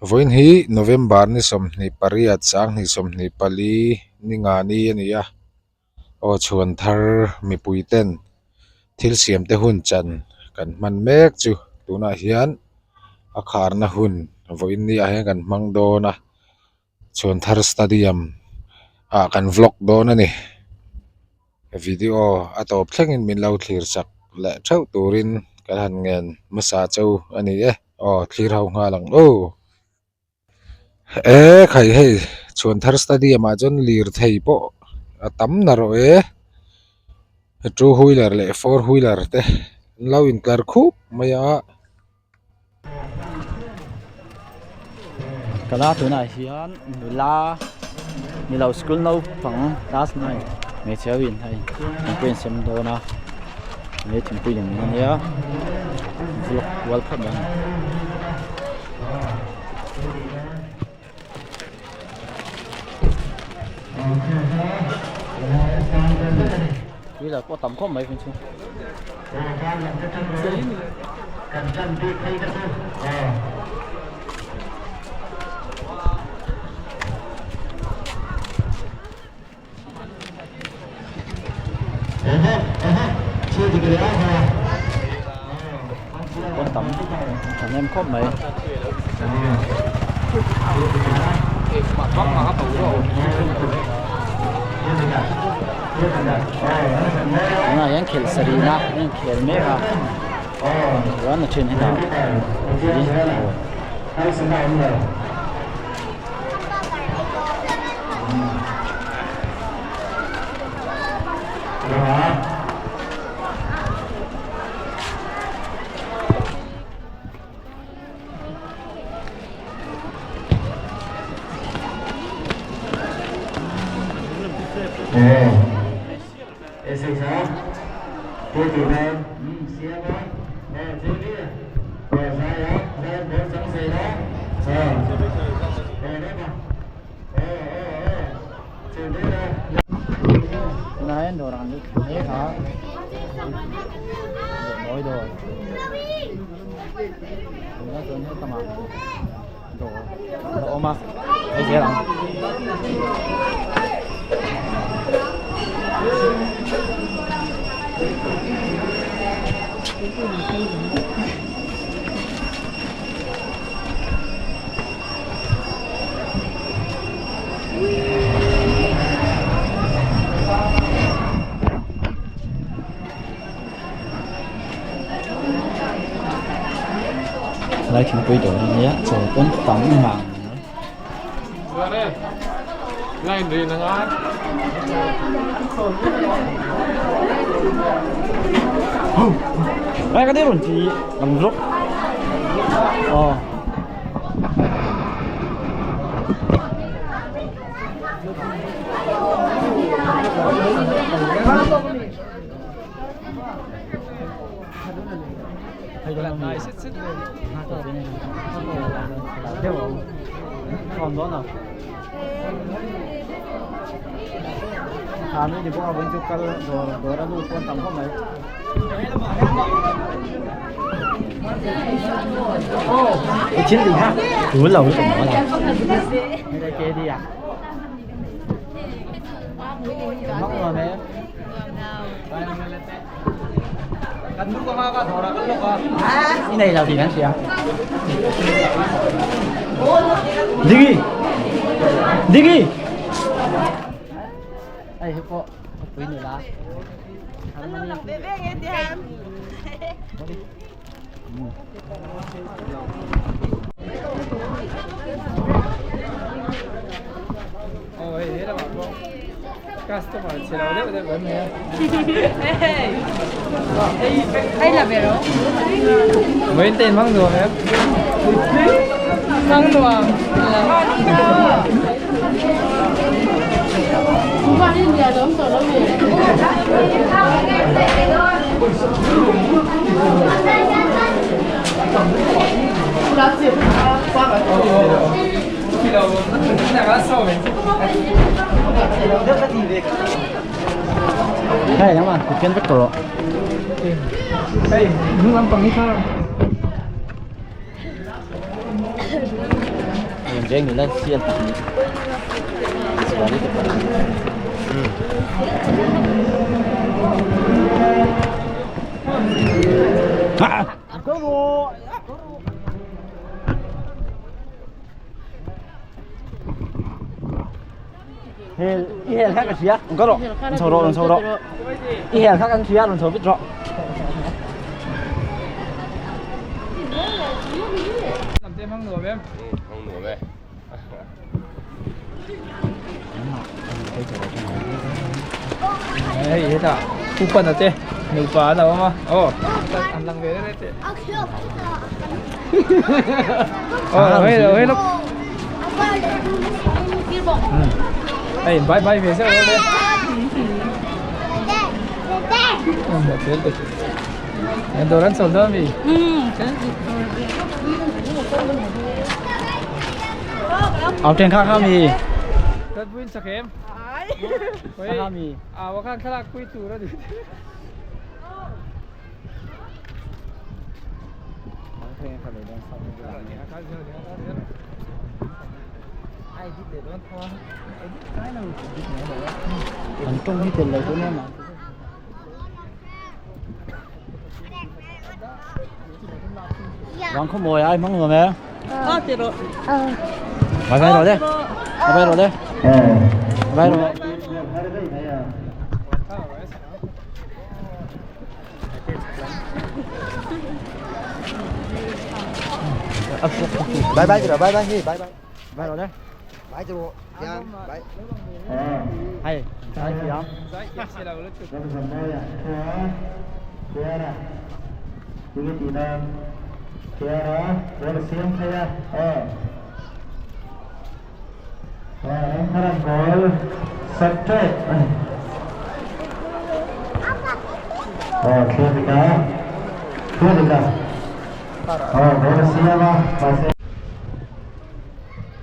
Vawiin hi November ni 28 2024 ni nga ni a ni a aw chhuan thar mipui ten thil siam te hun chan kan hman mek chu tunah hian a kharna hun vawiin ni ah hian kan hmang dawn a. Chhuanthar stadium ah kan vlog dawn a ni video a tawp thlengin min lo thlir chak leh theuh turin kan han ngen hmasa cheu a ni e aw thlir ho nghal ang aw e khai hei Chhuanthar stadium ah chuan lirthei pawh a tam na rawh e two wheeler leh four wheeler te an lo intlar khup mai a. Kala tunah hian nula nilo school naupang class nine hmeichhe ho in hei thingpui an sem dawn a he thingpui lem ania vlog kual phawt mai a ni. Wheeler pawh tam khawp mai chu. Pawn tam thahnem khawp mai. Tunah hian khelh sarihna an inkhel mek a chuan a then hetah Tunah hian dawr an lut mek a mawi dawr tunah chuan hetah dawr a awm a hei zel ang. Lai thingpui dawr a nia chaw pawn tam ngang mai. Cái đấy còn gì làm rốt. Ờ. Cái này là gì anh chị ạ? Digi! Digi! Đây cô, quý nữa là. Hey, nhưng mà cục kiên vết tổ. Veng nula sial pahnih Zuali te pahnih I hel kha ka hria ka rawh an chho rawh an chho rawh i hel kha kan hria rawn chho vit rawh Hei hetah upana te nupa an lo awm a aw an lang ve reng teh aw hei lo hei lo hei bye bye ve zeuh le dawr an chawl dawn ami Áo trên khác không gì? Thật vui chắc em. Khác gì? À, wakhan thlalak pui tur a ni. An tawng hi tel lo chu nia. Vang khaw mawi ai hmang nuam e. Vai vai rawh le. Vai vai rawh le. Vai rawh. Bye bye rồi, bye bye, bye bye. Vai rawh le. Bye rồi, bye. Hei, zai thiam.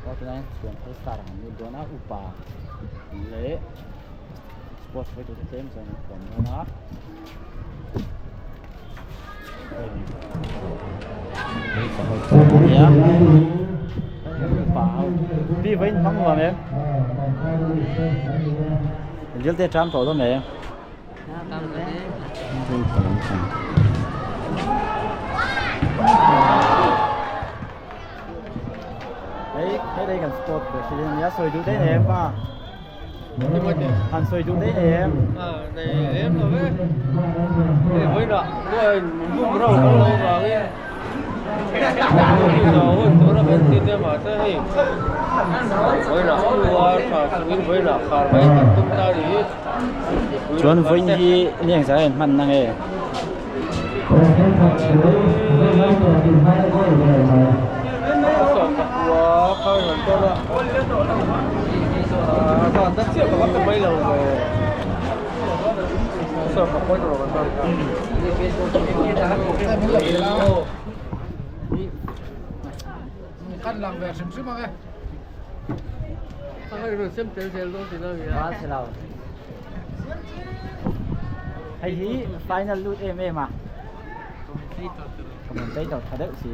Aw tunah hian chhuan thar star ang an lut dawn a upa leh sports hruaitu te tlem chuan an kawm dawn a nia upa ho pi vawiin hmang nuam em dil te ṭam tawh dawn em. Hei hei đây kan sport president nia sawi duh daih nei em pa han sawi duh daih nei em Nei em lo ve hei vawiinah ruain bum rau kal lo vangin hun tur a kan ti te mahse hei vawiinah khua tha chungin vawiinah khar mai kan tum ta ni hi. Chuan vawiin hi ni engzah hian hman na nge? Hei hi final lut em em a commentator tha deuh si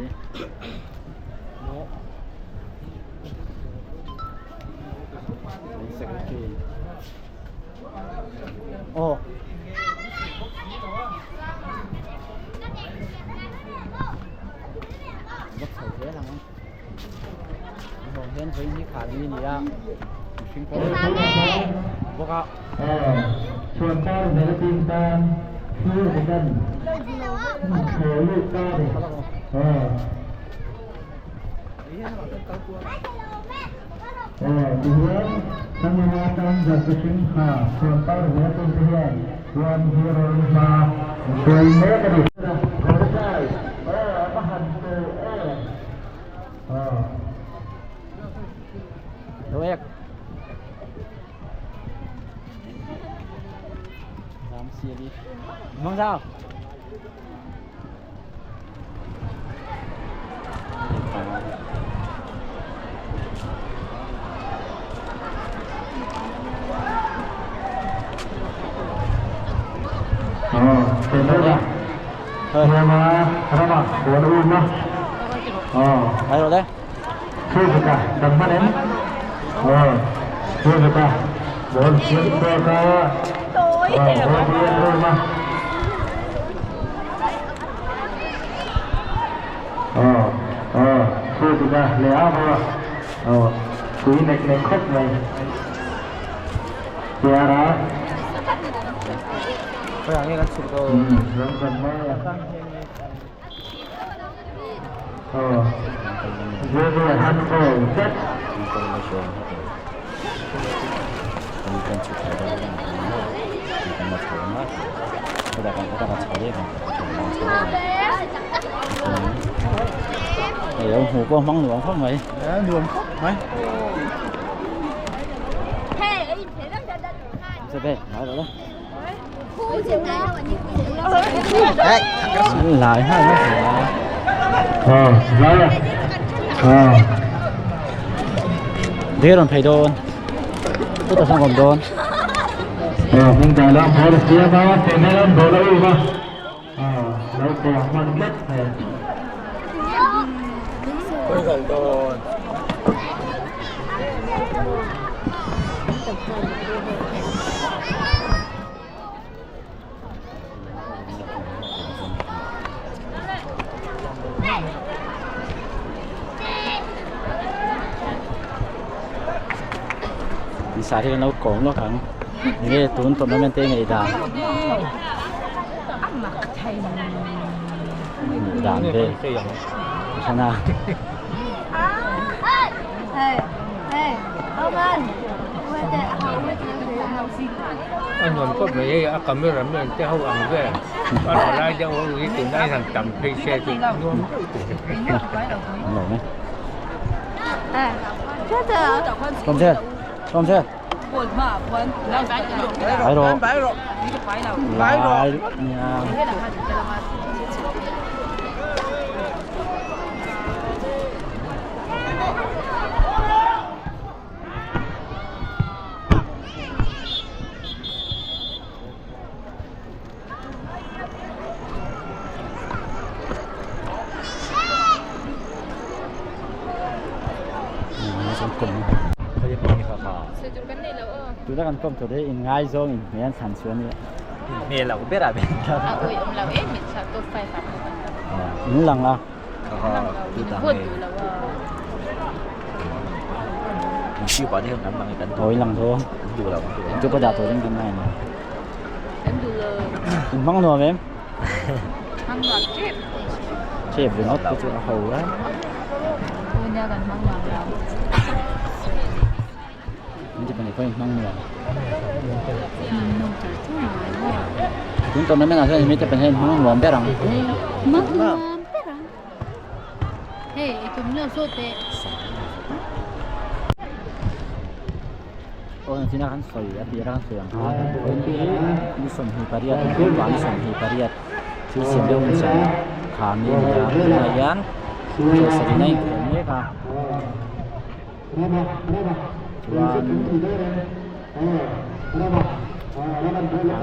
secretary aw vak chho zel ang. Hmuh hian vawiin hi khar mi a ni a mihring pawh bawk a. Loek. Dám xia đi. Mong sao? Thôi. Đây rồi đây. Thuvika kan hman em? Aw, Thuvika ball siam chhuak a, aw ball hi an rum a. Aw, aw, Thuvika leh a bawk a, aw, pui nek nek khawp mai. Tiara. Ram kan mai a. Hei lo hmuh pawh hmang nuam khawp mai. Nuam khawp mai. Lại ha nó Thế rồi thầy đôn Tôi ta sang còn đôn Sa hi kan lo kawm lawk ang enge tun tournament te ngei dan hmuh dan vel a A nuam khawp mai hei a camera man te ho ang vel a rawn lai deuh ho hi tunlai han tam phei se chu nuam deuh tur Tuna kan kawm tur hi in ngaizawng in hmel an thlan chu a ni. Hmel loh ber ah ber. A awih awm lo em mit chah top 5 ah pawh kan tam. In lang a. Vote duh lo a. Awi lang chu. Chu ka dah turin kan ngai ni. Kan duh lo. In hmang nuam em? Hmang nuam tep. Tep ringawt te chu a ho a. Nia kan hmang nuam lo. Min ti pahnih pawh in hmang nuam. Tun tournament ah chuan mi te pahnih hian hmang nuam ber ang. Hmang nuam ber ang. Hei i tum lo zawt teh. Aw nachina kan sawi a tir a kan sawi ang khan ni 28 October ni 28 thil siam deuh hun chan kha ni a ni a tunah hian chaw sarih na inkhawm mek a chuan kha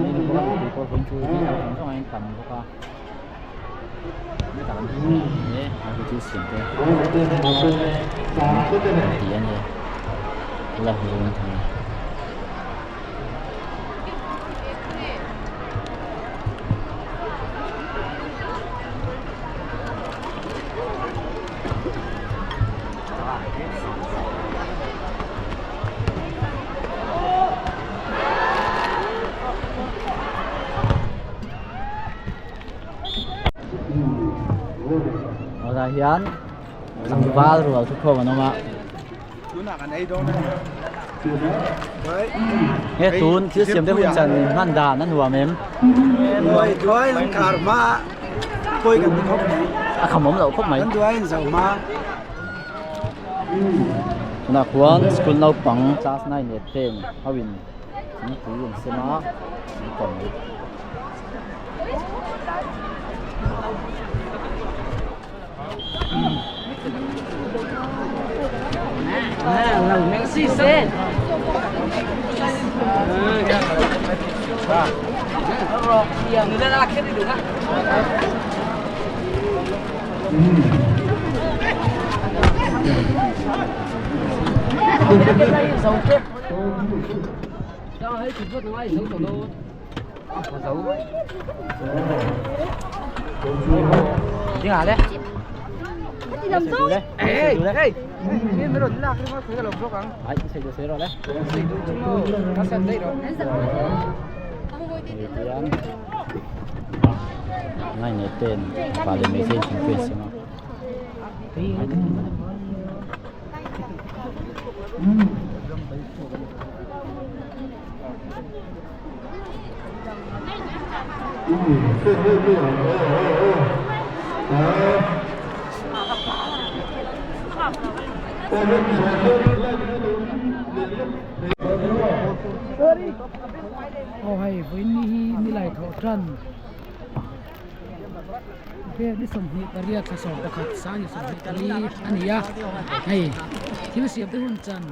ni ni bawk a mipui pawh vawiin chu hi a awm zawng a intam bawk a. Tah hian tlangval rual thu khawm an awm a he tun thil siam te hun chan hman dan a nuam em a kham awm loh khawp mai tunah khuan school naupang class nine leh ten ho in thingpui an sem a an kawm. Nai nei ten pa leh hmeichhia in thingpui an siam a. Aw hei vawiin hi nilai thawh tan vel ni 28 thla 11 sang 24 a ni a hei thil siam te hun chan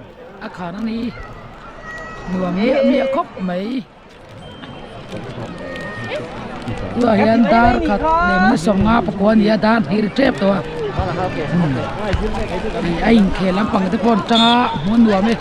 a khan a ni nuam miah miah khawp mai tunah hian dar khat leh minute 55 a ni a dar hnih ri tep tawh a hei a inkhel lampang te pawh an tang a hmuh a nuam e.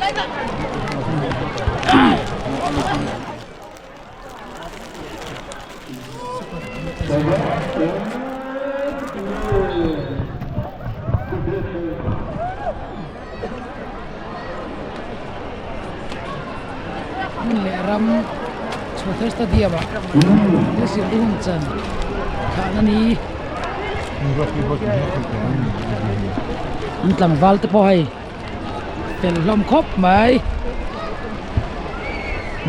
Hmun leh ram chhuathar stadium ah thil siam te hun chan thahna ni an tlangval te pawh hei fel hlawm khawp mai.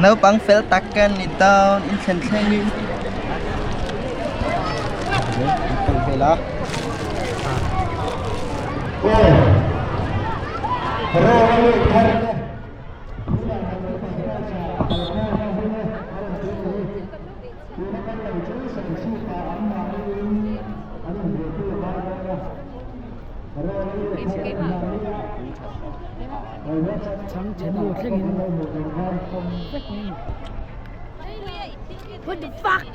Naupang fel tak ka ni dawn in thlen thleng in. Chhangchhe nu thlengin awm vek mai a ni. What the fuck?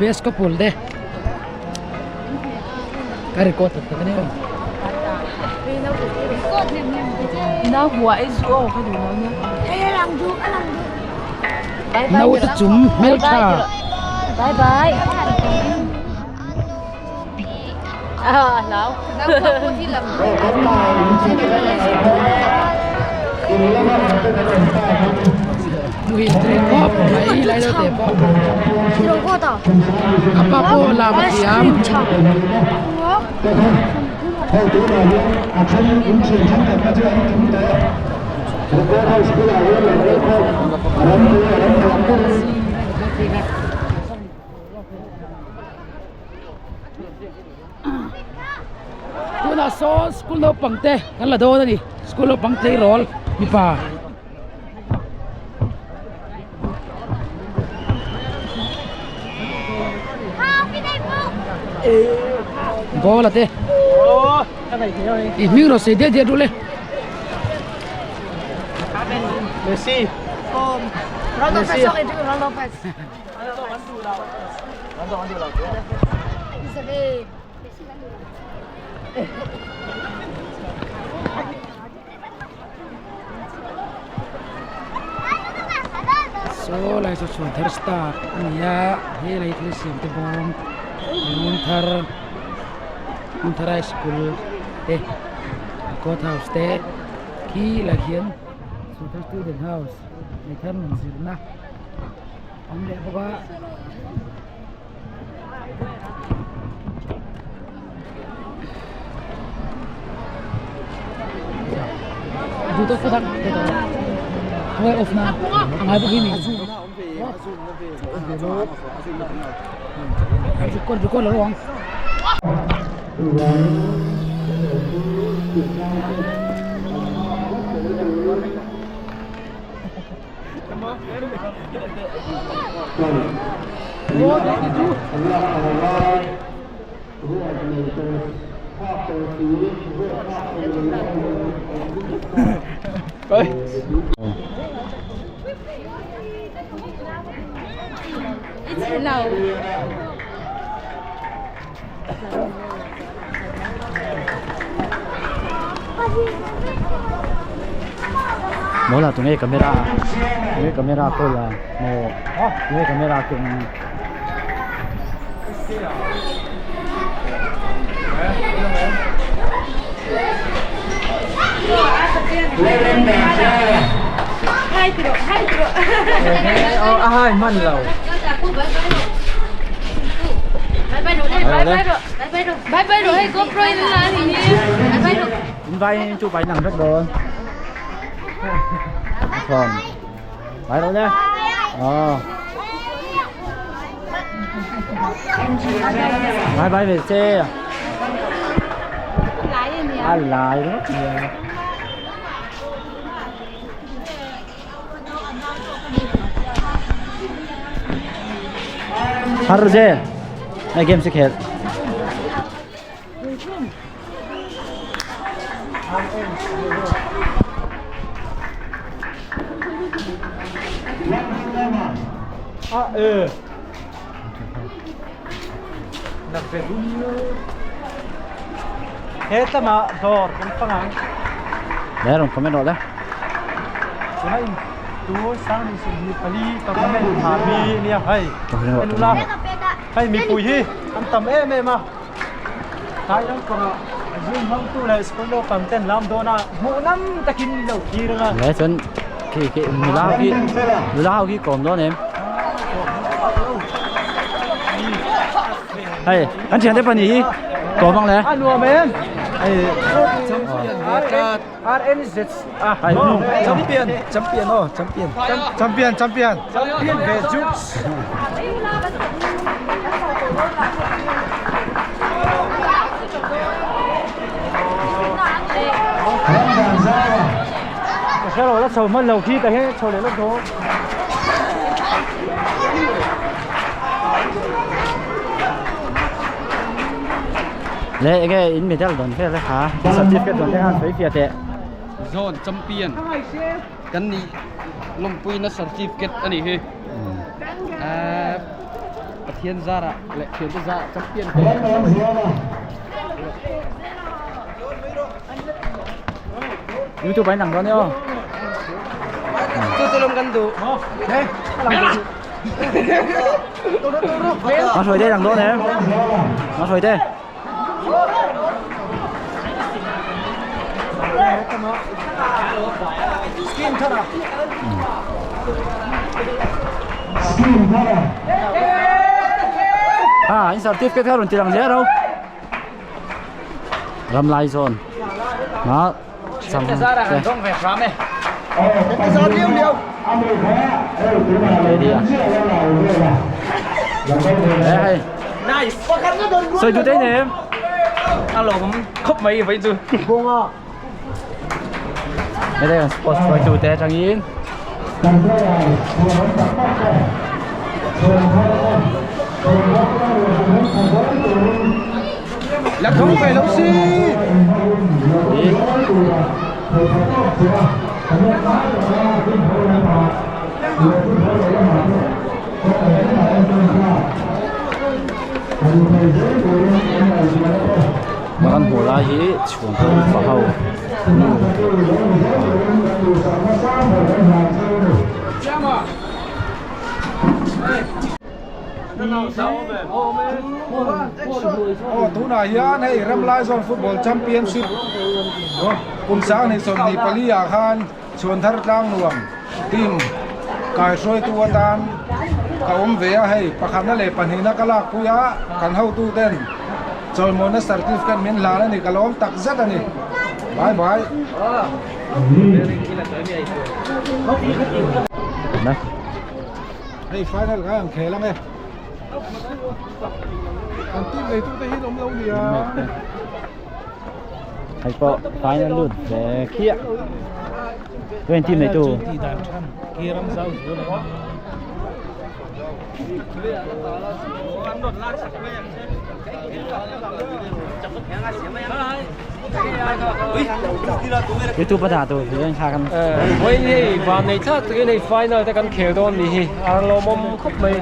Best couple te ka record tak tak a ni aw. Naute chung hmeltha. Bye bye. Hmuh thei khawp mai lai lo teh pawh a pa pawh lam a thiam. Tunah sawn school naupang te kan la dawn a ni school naupang tleirawl mipa. Ball a te i hming rawh sei diat diat ru le. Messi. Messi. Saw lai saw chhuan thar start a ni a helai thil siam te bawm Hmunthar Hmunthar high school te court house te khi lah hian Chhuanthar student house Meithar nun zirna. Awm leh bawk a. Duh tawk tak khawi off na a ngai bawk hi ni. Record record lo ang. Mawla tunge camera tunge camera kawl a maw tunge camera keng In vai chu vai nang vek dawn Còn Vai đâu nhé Ờ Vai vai về xe À lái đó Har je Na game si khel Hetlama dawr kan hmang ang. Le rawn comment rawh le. Tuna in tu sang ni 24 tournament tha mi nia hei. En la hei mipui hi an tam em em a. Tlai lampangah zoom hmangtu leh school naupang ten lam dawn a hmuh nam takin min lo thlir ang a. Le chuan khi khi nula ho khi nula ho khi kawm dawn em. Hei kan thiante pahnih hi kawm ang le. A nuam em. Hei RNZ a Champion champion aw champion Champion champion champion ve jukes. Ka hre lo la chho hman lo khi ta hian chho leh lawk dawn. Le enge in medal dawn vel e kha certificate dawn te khan sawi fiah teh. Zone champion kan nih lawmpuina certificate a nih hi. Ahh Pathian zarah leh thiante zarah champion te. YouTube ah in lang dawn e aw. Chu chu lawm kan duh. Nó rồi đây đằng đó nè. Nó rồi đây. À, anh certificate kha rawn ti lang zel ro. Ram lai zawn. Đó. Sam. Đấy hay. Nice. Soi tu te nem. A lawm khawp mai vai chu. Đây đây là sports soi tu te atangin. Là không phải lâu xí. Đi. Kan hmuh lai hi chhuan pawh upa ho nu Aw tunah hian hei Ramlaizawn Football Championship kum 2024 ah khan Chhuanthar Tlangnuam team kaihruaitu atan ka awm ve a, hei pakhatna leh pahnihna ka lakpui a, kan hotu ten chawlmawna certificate min hlan a ni, ka lawm tak zet a ni. Bye bye. Hei final ka ang khel ang e. Kan team neitu te hi an awm lo nia. Hei pawh final lut ve khiah. Chuan team neitu. YouTube a dah tur hian thla kan Vawiin hei van nei thlak takin hei final te kan khel dawn ni hi a lawmawm khawp mai.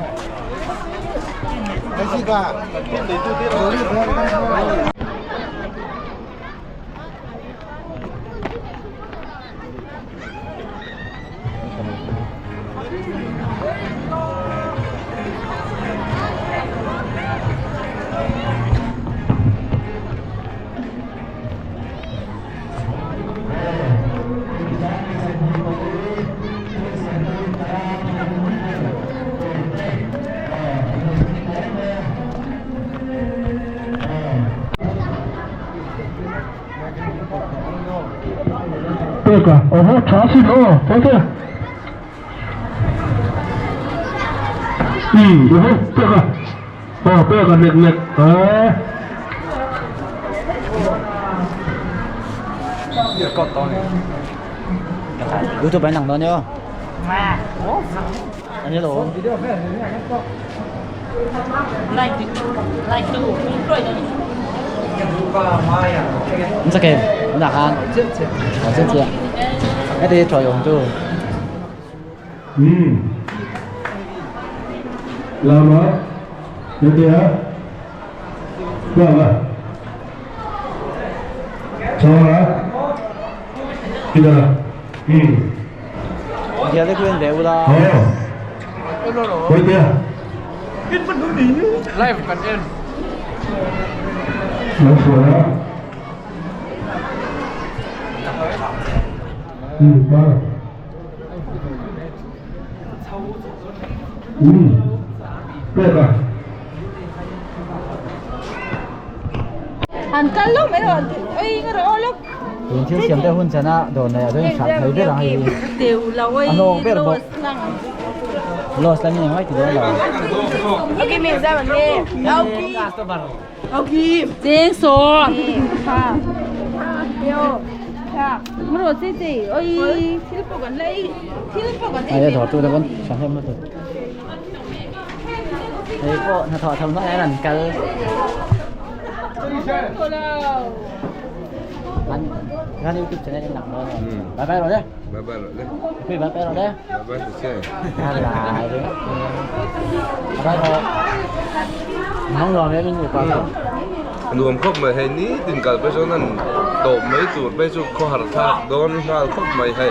Peka, oho, tha sin aw, ok. Hmm, oho, peka. Aw, peka nek nek. Eh. YouTube anh nặng đó nhá. Anh nhớ đồ. 唔使嘅，唔得闲。我先知啊，一啲作用都。 Hmm. Lama. Jadi ya. Lama. Sama. Tidak. Hmm. 而家啲官屌啦。 Oh. Jadi ya. Live kan en. Masuk. Hmm, ba. Hmm. Peka. An kal lo mai ro oi nga ro lo Tun thil siam te hun chana dawr nei ah chuan hran thei ber ang hei teu lo oi Ano ber bawk los la mi mai ti dawn lo Okay mi ra man nge Okay jeng so ha yo ha mo ro che che oi thil pawh kan lei thil pawh kan ai a dawr tu te pawn hran hem lutuk hei pawh hnathawh tham hnuai an kal anh ra YouTube channel em nặng rồi bye bye rồi đấy Bye bye rồi đấy. Bye bye rồi đấy Bye bye rồi xe. là đấy bye rồi mong rồi đấy mình ngủ qua không Nuam khawp mai hei ni tin kal pe chuan an tawp mai tur pe chu khawhar thlak dawn nghal khawp mai hei.